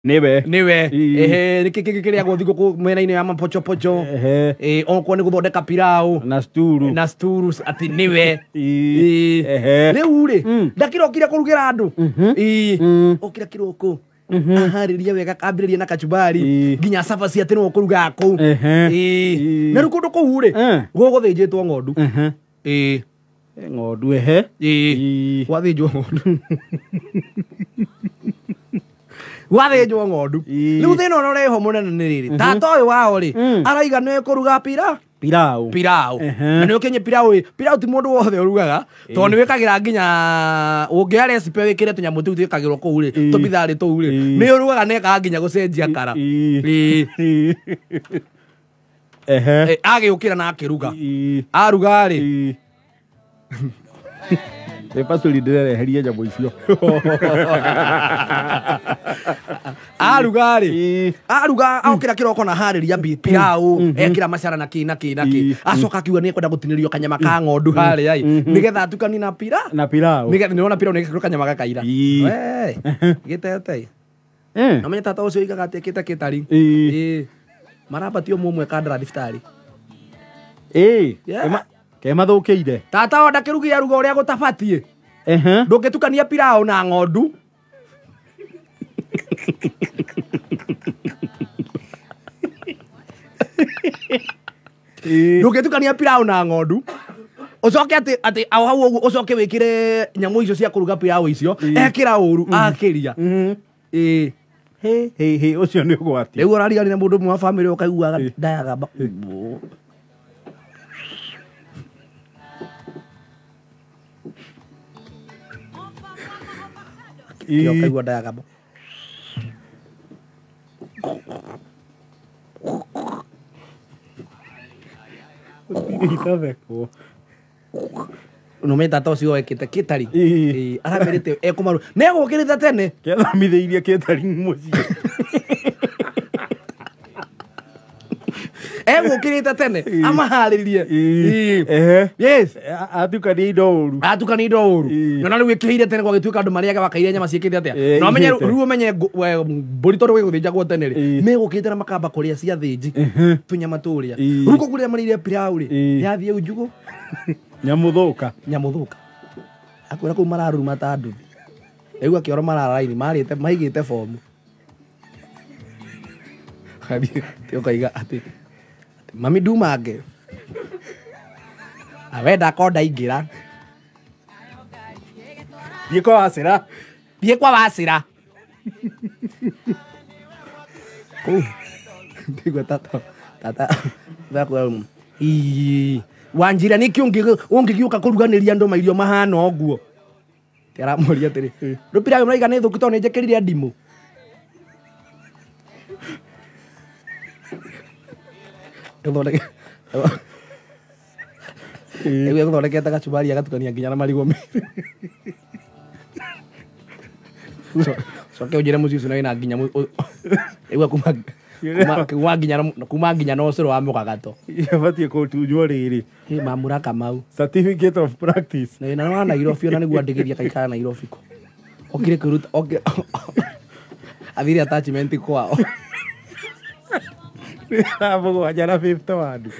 Nĩwe. Nĩwe. Ii. Ehe, nĩkĩ kĩngĩ kĩrĩagwo thigũkũ mwena-inĩ ya mapochopocho? Ehe. Ĩ, okorwo nĩ gũthondeka pilau Na sturu. Na sturu atĩ nĩwe. Ii. Ĩ. Ehe. Rĩu rĩ, ndakĩrokire kũrugĩra andũ. Ĩ, okire kĩroko, aharĩria wega, ambĩrĩria na kachumbari, nginya cabaci atĩ nĩwe ũkũrugaga kũu. Ehe. Ĩ. Ii. Na rĩu kũndũ kũu rĩ, gũgũthĩnjĩtwo ng'ondu. Ehe. Ĩ. Ng'ondu, ehe. Ĩ. Ii. Gwathĩnjwo ng'ondu, gwathĩnjwo ng'ondu. Ii. Rĩu thĩna ũrĩa ũreho mũnene nĩ rĩrĩ, tata ũyũ wao rĩ, araiga nĩ kũruga pira Pilau. Pilau. Ehe. Na nĩ ũkĩnye pilau ĩ, pilau ti mũndũ wothe ũrugaga, tondũ nĩ wĩkagĩra nginya ũngĩoya recipe wĩkĩre tũnyamũ tũu twĩkagĩrwo kũu rĩ, tũbitharĩ tũu rĩ, nĩ ũrugaga na ĩkaga nginya gũcenjia kara. Ii. Ĩ. Ii. Ehe. Ĩ, agĩũkĩra na akĩruga. Ii. Aruga rĩ, Ii. Ĩ, pastori, ndĩrereherie nyamũ icio. Aruga rĩ, Ii. aruga, okĩra kĩroko na harĩria pilau, ekĩra macara na kĩ na kĩ na kĩ, acoka akiuga nĩ ekwenda gũtinĩrio kanyama ka ng'ondu harĩa ĩ, nĩgetha atukanie na pira Na pilau. Nĩgetha nĩwona pilau nĩgekĩrwo kanyama gakaira. Ii. We, gĩtete. Eh. Namenye tata ũcio oigaga atĩ ĩkĩte kĩtari. Ii. Ĩ, marabatio mũmwe kandara thibitarĩ. Ĩ. Yeah. Kemathũkĩire. Tata o ndakĩrugire, aruga ũrĩa gũtabatiĩ. Ehe. Ndũngĩtukania pilau na ng'ondu. Ii. Ndũngĩtukania pilau na ng'ondu, ũcoke atĩ au hau ũguo ũcoke wĩkĩre nyamũ icio cia kũruga pilau icio. Ekĩra ũru akĩria. Ĩ. Hĩ hĩ hĩ, ũcio nĩ ũgwati. Rĩu ũrarigania na mũndũ ũmwe wa bamĩrĩ, ũkaiguaga ndayagamba. Ii. Ũkaigua ndayagamba. Itathekwo. Nũmenye tata ũcio ekĩte kĩtari. Ii. Ĩ, aramerĩte ekũmaru negũkĩrĩte tene. Kethomithĩirie catering mũciĩ. Egũkĩrĩte tene amaharĩrie. Ii. Ĩ. Ehe. Yes. Atukania indo ũru. Atukania indo ũru. Ii. Nona rĩu ĩkĩhĩire tene, gwagĩtuĩka andũ marĩaga bakaire nyama ciĩkĩte atĩa? Ĩ, Na ũmenye ihĩte. rĩu ũmenye mbũri tondũ gĩgũthĩnjagwo tene rĩ, Ii. megũkĩte na makamba kũrĩa ciathĩnji tũnyama tũrĩa. Ii. Rĩu kũu kũrĩa marĩire pilau rĩ, Ii. yathiĩ unjugũ. Nyamũ thũka. Nyamũ thũka, akwĩra kũu mararuruma ta nduthi. Rĩu akĩoro mararaini marĩte maigĩte bomu. Athiĩ ũkaiga atĩ mami ndumange awe ndakonda ingĩra. Thiĩ kwa wacĩra. Thiĩ kwa wacĩra kũu ndigua tata tata ndakwa. Ii, wanjira nĩkĩ ũngĩgĩũka kũruganĩria andũ mairio mahana ũguo? Ti aramũria atĩrĩ, rũpira mraiga nĩ thũku tondũ nĩ njĩkĩrire ndimũ. Ĩthondeke rĩu egũthondekete gacumbari, agatukania nginya na marigũ merĩ. Coke ũnjĩre mũciĩ ũcio wĩna nginya rĩu kuma nginya na ũcũrũ wa mũgagato. Ĩbatiĩ kũtunywo rĩrĩ. Ĩ, mamura Kamau. Certificate of practice. Na wĩna wa Nairobi, ona nĩguo andĩkithia kaikara Nairobi kũ okire kwĩruta, okire athire attachment kwao. 71.